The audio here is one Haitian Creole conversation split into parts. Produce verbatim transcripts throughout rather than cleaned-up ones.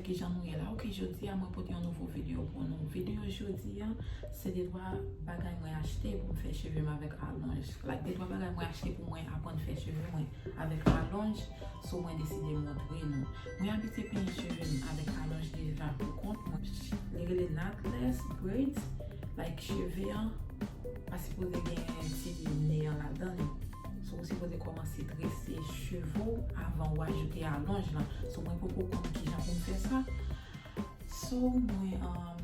Kijan nou ye la? Ok, jodi a mwen pote yon nouvo videyo pou nou. Videyo jodi a, se de twa bagay mwen achte pou m fè cheve m avèk alonj. Like, de twa bagay mwen achte pou mwen aprann fè cheve mwen avèk alonj. So, mwen deside montre nou. Mwen abitye penyen cheve m avèk alonj deja pou kont mwen. Li rele knotless braids. Like, cheve an pa sipoze gen ti ne an ladan li. So, ou sipoze kòmanse trese cheve w avan w ajoute alonj lan. So, mwen poko konn kijan pou m fè sa. So, mwen, um,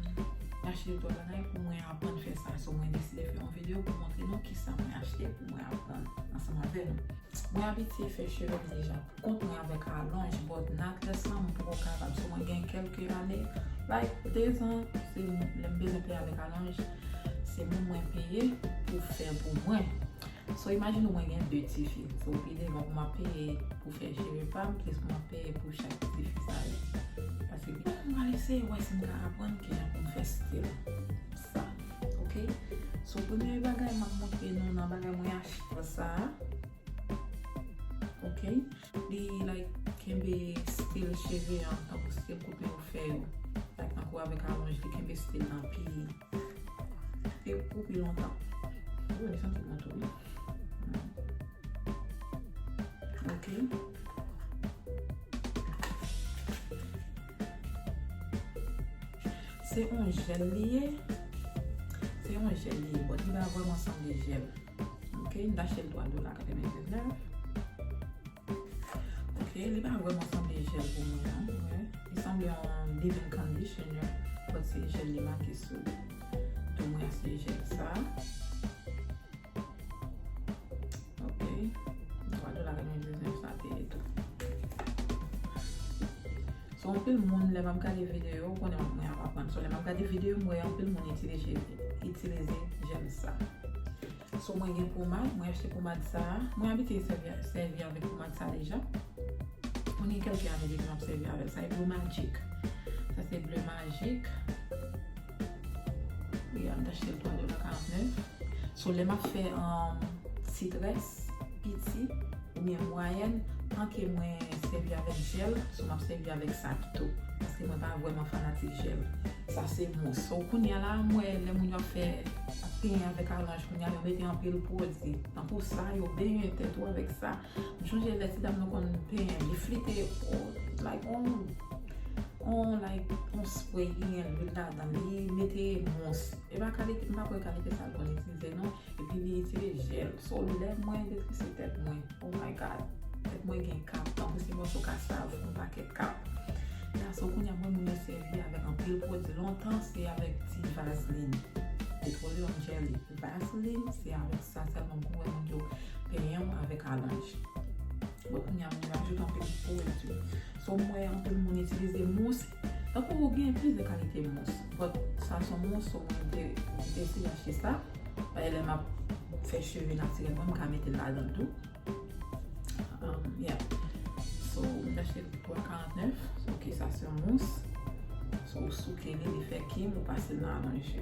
achte de twa bagay pou mwen aprann fè sa. So, mwen deside fè yon videyo pou montre nou kisa mwen achte pou mwen aprann ansanm avè nou. Mwen abitye fè cheve m deja pou kont mwen avèk alonj, but knotless lan, m poko kapab. So, mwen gen kèlke ane, like, de zan, se lè m bezwen peye avèk alonj, se moun mwen peye pou fè pou mwen. So, imajine w mwen gen de tifi. So, pi devan pou m ap peye pou fè cheve pa m, plis pou m ap peye pou chak tifi sa yo. Paske, m pral eseye wè si m ka aprann kijan pou m fè stil sa. Ok? So, premye bagay m ap montre nou nan bagay mwen achte sa a. Ok? Li, like, kenbe stil cheve an, tankou stil koupe yo fè yo. Like, tankou avèk alonj, li kenbe stil nan pi. Li pou pi lontan. Ou li santi bon tou, wi. Ok. Se yon jèl li ye. Se yon jèl li ye, but li pa vrèman sanble jèl. Ok, m t achte l twa dola katrevendiznèf. Ok, li pa vrèman sanble jèl pou mwen, non. Li sanble yon leave-in conditioner, but se jèl li make sou li. Tou mwen se jèl sa. Ok, twa dola katrevendiznèf sa te ye tou. So, anpil moun, lè m ap gade videyo, ou konnen mwen ap aprann. So, lè m ap gade videyo, m wè anpil moun itilize, itilize jèl sa. So, mwen gen pomad, mwen achte pomad sa a. Mwen abitye sèvi, sèvi avèk pomad sa deja. Mwen gen kèlke ane depi m ap sèvi avèk sa. E Blue Magic. Sa se Bleu Magic. Yeah, m t achte l twa dola karantnèf. So, lè m ap fè, um, ti très piti oubyen mwayèn, tanke mwen sèvi avèk jèl, so m ap sèvi avèk sa pito. Paske mwen pa vrèman fanatik jèl. Sa se mous. So, kounye a la, m wè lè moun yo ap fè, ap penyen avèk alonj, kounye a yo mete anpil pwodui. Tankou sa, yo benyen tèt ou avèk sa. M chonje lè ti dam nou konn penyen, li flite, oh, like, on, on, like, on spray ki gen lwil ladan, li mete mous. E pa kalite, m pa kwè kalite sa l konn itilize, non. Epi li itilize jèl. So, lè mwen detrese tèt mwen, oh my God, tèt mwen gen kap, tankou se mòso kasav, yon pakèt kap. Ya, so, kounye a mwen, moun yo sèvi avèk anpil pwodui. Lontan, se avèk ti vaseline, petroleum jelly. Vaseline, se avèk sa sèlman m konn wè moun yo penyen w avèk alonj. Bon, kounye a, moun yo ajoute anpil pwodui. So, m wè anpil moun itilize mous. Tankou gen plizyè kalite mous. But sa se yon mous, so mwen te, te eseye achte sa. Paske lè m ap fè cheve natirèl mwen, m ka mete l ladan l tou. Um, yeah. So, m t achte l pou twa karantnèf. So, ok, sa se yon mous. So, ou souke li, li fè kim, ou pase l nan alonj.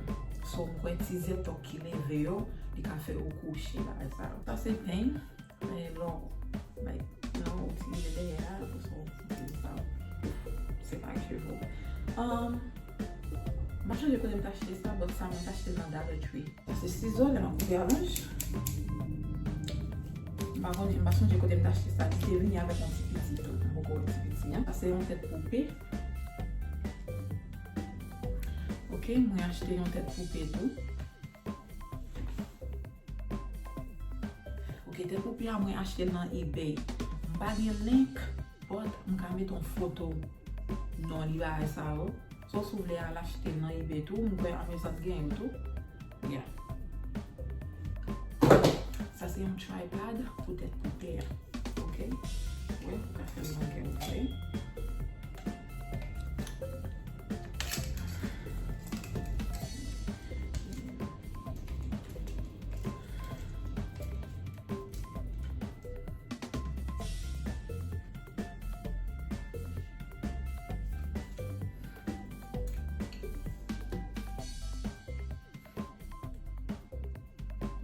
So, m kwè ti zètòk ki leve yo, li ka fè ou kouche bagay sa yo. Sa se peny. E lò, like, lò ou itilize dèyè a, apre sa ou itilize sa, se pa cheve w. Um, m pa chonje kote m t achte sa, but sa mwen t achte l nan Dollar Tree. Sa se sizo, lè m ap koupe alonj. M pa konnen, m pa sonje kote m t achte sa. Li te vini avèk yon ti piti tou. M poko wè ti piti an. Sa se yon tèt poupe. Ok, mwen achte yon tèt poupe tou. Ok, tèt poupe a mwen achte l nan eBay. M pa gen link, but m ka mete yon foto non li bagay sa yo. So, si w vle al achte l nan eBay tou, m kwè Amazon gen yo tou. Yeah. Sa se yon tripod pou tèt poupe a. Ok? Wè, ou ka fè l longè ou vle.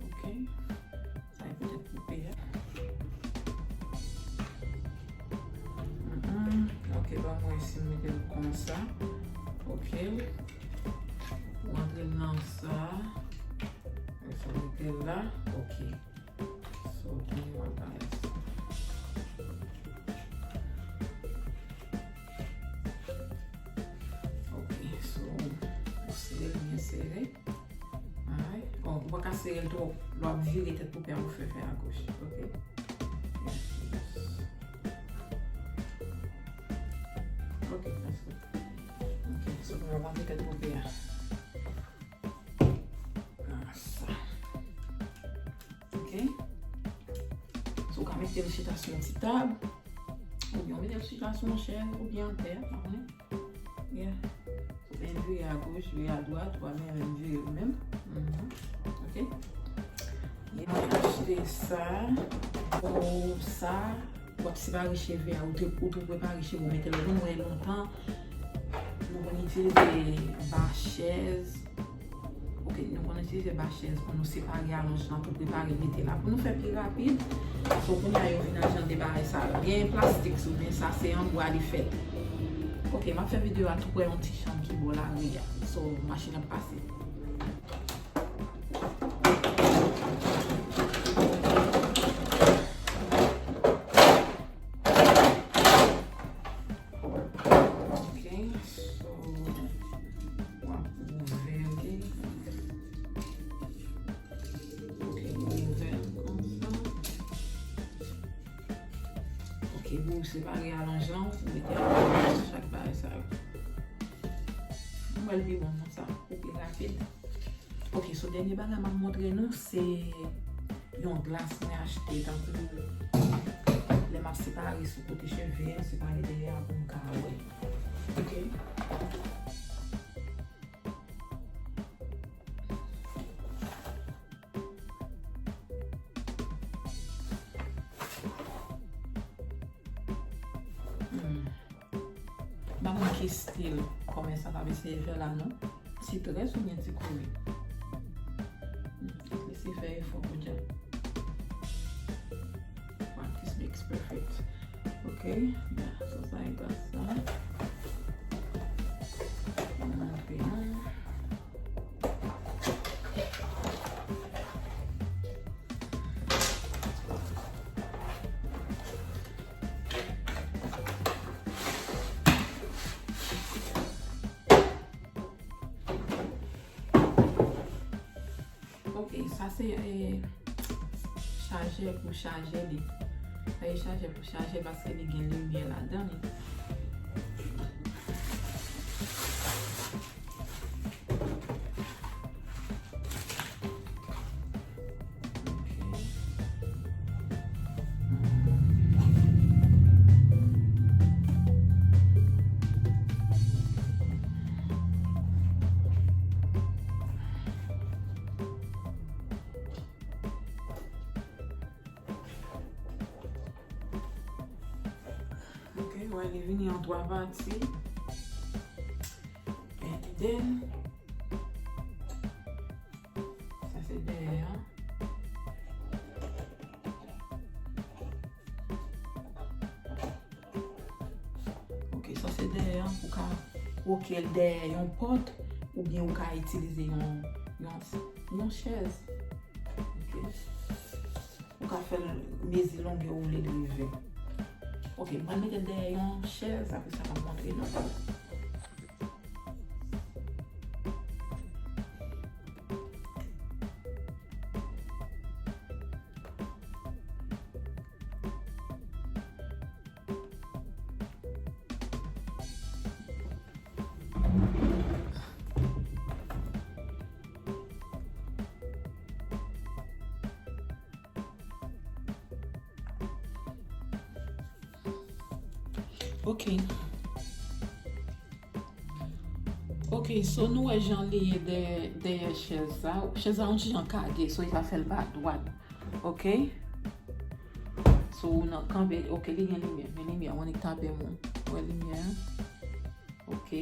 Ok. Sa e poutèt koupe a. Mm-mm. Si m mete l konsa, ok. Ou antre l nan sa. Sa mete l la, ok. So, kounye a w ap bay sa. Ok, so, ou sere l byen sere. Alright. Bon, ou pa ka sere l twòp. Lè w ap vire tèt poupè a, ou fè fè agoch. Ok? Yes. Ok, that's good. Ok, so, nou rantre tèt poupè a. Konsa. Ok? So, ou ka mete l chita sou yon ti tab, oubyen ou mete l chita sou yon chèz, oubyen atè, pa konnen. Yeah. Ou vin vire agoch, vire adwat, ou pa menm vin vire ou menm. Mhm. Ok? Mwen achte sa. Pou sa, w ap separe cheve a, ou te, ou te prepare cheve, ou mete l, ou konn wè lontan, nou konn itilize ba chèz. Ok, nou konn itilize ba chèz pou nou separe alonj lan, pou prepare mete la. Pou nou fè pi rapid, so kounye a yo vin ajan de bagay sa yo. Gen plastik sou, men sa se an bwa li fèt. Ok, m ap fè videyo a tou prè yon ti chanm ki bò lari a. So, machin ap pase. Ok, so, w ap ouvè li. Ok, ouvè l konsa. Ok, pou w separe alonj lan, ou mete alonj lan chak bagay sa yo. Mwen wè l pi bon konsa, pou pi rapid. Ok, so dènye bagay m ap montre nou, se yon glas mwen achte, tankou lè m ap separe sou kote cheve a, separe dèyè a pou m ka wè. Ok? Hmm. M pa konn ki stil kòmè sa k ap eseye fè la non. Ti très oubyen ti kouri. Hmm, li se fè efò pou djab. Practice makes perfect. Ok, yeah, so sa e glas sa. Ann antre nou. Ok, sa se, eh, chajè pou chaje li. Sa se chajè pou chaje paske li gen limyè ladan li. Ok, wè, li vini an twa pati. And then, sa se dèyè a. Ok, sa se dèyè a, ou ka kwoke l dèyè yon pòt, oubyen ou ka itilize yon, yon, yon chèz. Ok. Ou ka fè l mezi longè ou vle l rive. Ok, m pral mete l dèyè yon chèz, apre sa m ap montre nou. Ok. Ok, so nou wè jan li ye dèyè, dèyè chèz sa. Chèz la yon ti jan kage, so li ka fè l pa dwat. Ok? So ou nan kanpe, ok, li gen limyè. Men limyè, ou annik tape moun. Wè limyè a? Ok.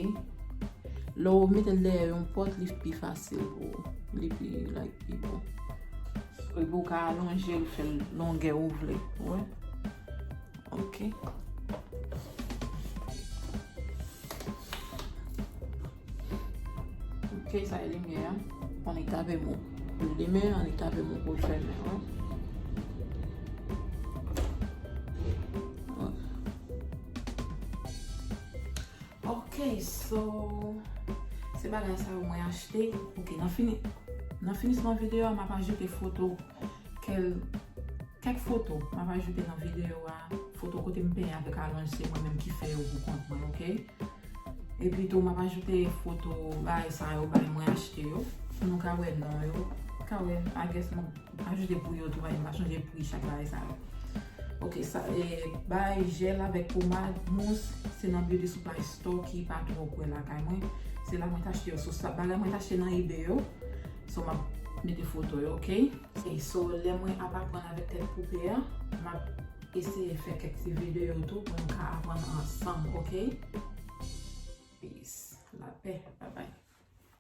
Lè w mete l dèyè yon pòt, li pi fasil pou ou. Li pi, like, pi bon. Epi ou ka alonje l, fè l longè ou vle. Ou wè? Ok. Ok, sa e limyè a. On est avec moi. Limyè, on est avec moi pou l fèmen, wi. Ok, so, se bagay sa yo mwen achte. Ok, nan fini, nan finisman videyo a, m ap ajoute foto kèl, kèk foto m ap ajoute nan videyo a. Foto kote m penyen avèk alonj, se mwen menm ki fè yo pou kont mwen, ok? Epi tou, m ap ajoute foto bagay sa yo, bagay mwen achte yo. Pou nou ka wè non yo. Ka wè, I guess, m ap ajoute pri yo tou, bagay, m pa sonje pri chak bagay sa yo. Ok, sa, e, bagay jèl avèk pomad, mous, se nan Beauty Supply Store ki pa twò kwè lakay mwen. Se la mwen t achte yo. So, sa, bagay mwen t achte nan eBay yo. So, m ap mete foto yo, ok? E so, lè mwen ap aprann avèk tèt poupe a, m ap eseye fè kèk ti videyo tou pou nou ka aprann ansanm, ok? Peace. Lapè. Bye bye.